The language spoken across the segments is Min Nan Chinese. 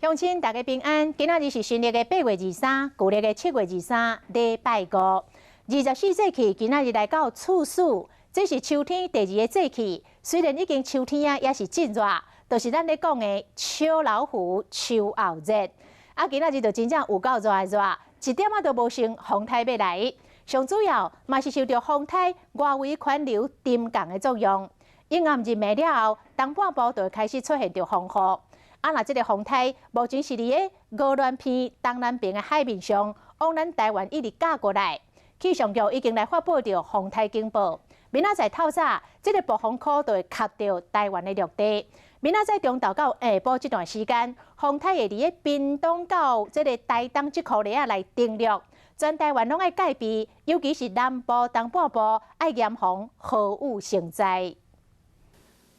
鄉親大家平安，今仔日是新曆的8月23，舊曆的7月23，禮拜五。24節氣今仔日來到處暑，這是秋天第二个節氣。雖然已經秋天啊，也是真熱，就是咱咧講的秋老虎、秋後熱。啊，今仔日就真正有夠熱的熱，一點仔都無像風颱欲來。上主要嘛是受著風颱外圍環流沉降的作用。陰暗入暝了後，東半部就會開始出現著風雨。啊，若這个風颱目前是佇个鵝鑾鼻東南邊的海面上，往咱台灣一直軋過來。氣象局已經來發布著風颱警報。明仔載透早，這个暴風區就會卡著台灣的陸地。明仔載中晝到下晡這段時間，風颱會佇个屏東到這个台東這箍塊仔來登陸。全台灣攏愛戒備，尤其是南部、東半部愛嚴防豪雨成災。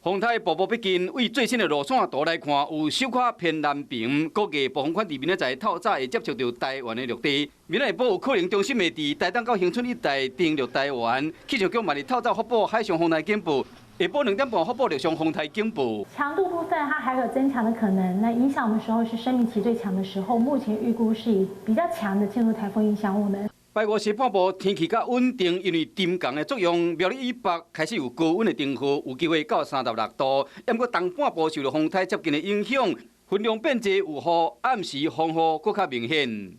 風颱步步逼近，對最新的路線圖來看，有小可偏南爿，估計暴風圈佇明仔載透早會接觸著台灣的陸地。明仔下晡有可能中心會佇台東到恆春一帶登陸台灣。氣象局嘛佇透早發布海上風台警報，下晡2點半發布陸上風台警報。強度部分，它還有增強的可能。那影響我們時候是生命期最強的時候，目前預估是以比較強的進入颱風影響我們。拜五西半部天氣較穩定，因為沉降的作用，苗栗以北開始有高溫的燈號，有機會到36度。毋過東半部受著風颱接近的影響，雲量變濟有雨，暗時風雨閣較明顯。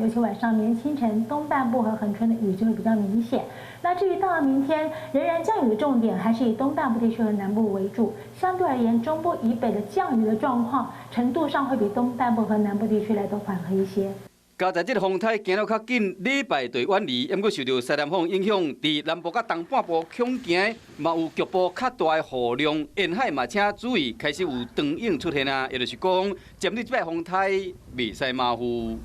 尤其晚上、明天清晨，東半部和恆春的雨就會比較明顯。那至於到了明天，仍然降雨的重點還是以東半部地區和南部為主。相對而言，中部以北的降雨的狀況程度上會比東半部和南部地區來得緩和一些。佳哉這个風颱行得較緊，禮拜就遠離，毋過受著西南風影響，佇南部佮東半部恐驚嘛有局部較大的雨量，沿海嘛請注意開始有長湧出現啊，也就是講，針對這擺風颱袂使馬虎。